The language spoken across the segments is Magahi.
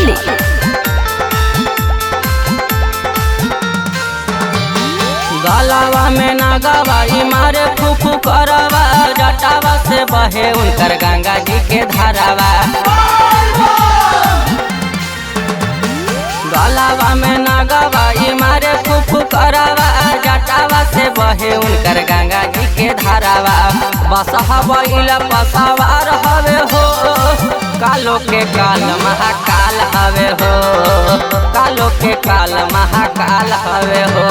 Vaishali. गलावा में नागवाई मारे फूफू करवा, जटावा से बहे उनकर गंगा जी के धारावा। गलावा में नागवाई मारे फूफू करवा, जटावा से बहे उनकर गंगा जी के धारावा। बसहा बैल पसवार हवे हो, कालो के काल महाकाल हवे हो, कालो के काल महाकाल हवे हो।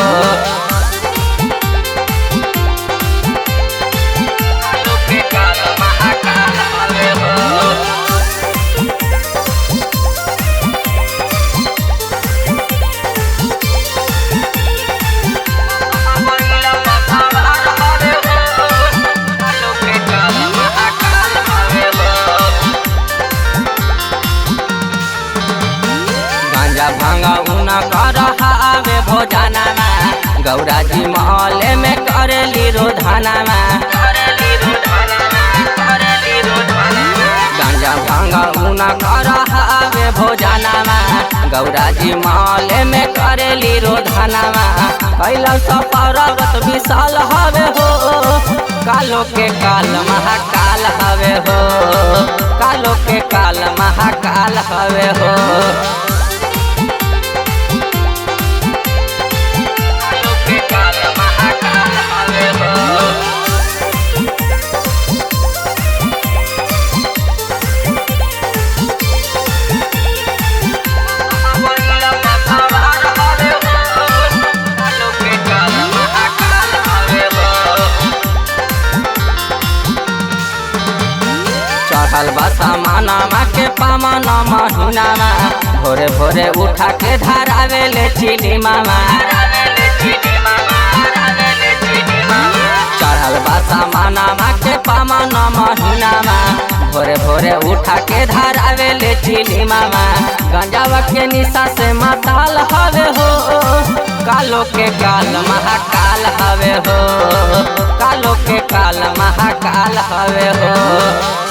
गांजा भांगा उना कर आवे भोजनामा, गौरा जी महले में करेली रोधनामा। गांजा भांगा उना कर आवे भोजनामा, गौरा जी महले में करेली रोधनामा। कैलाश पर्वत विशाल हवे हो, कालो के काल महाकाल हवे हो, कालो के काल महाकाल हवे हो। चढ़ल बसा मानामा के पामन महीनामा, भोरे भोरे उठा के धरावे ले चिली मामा। चढ़ल बसा मानामा के पामन महीनामा, भोरे भोरे उठा के धरावे ले चिली मामा। गंजावा के निशा से माताल हवे हो, कालो के काल महाकाल हवे हो, कालो के काल महाकाल हवे हो।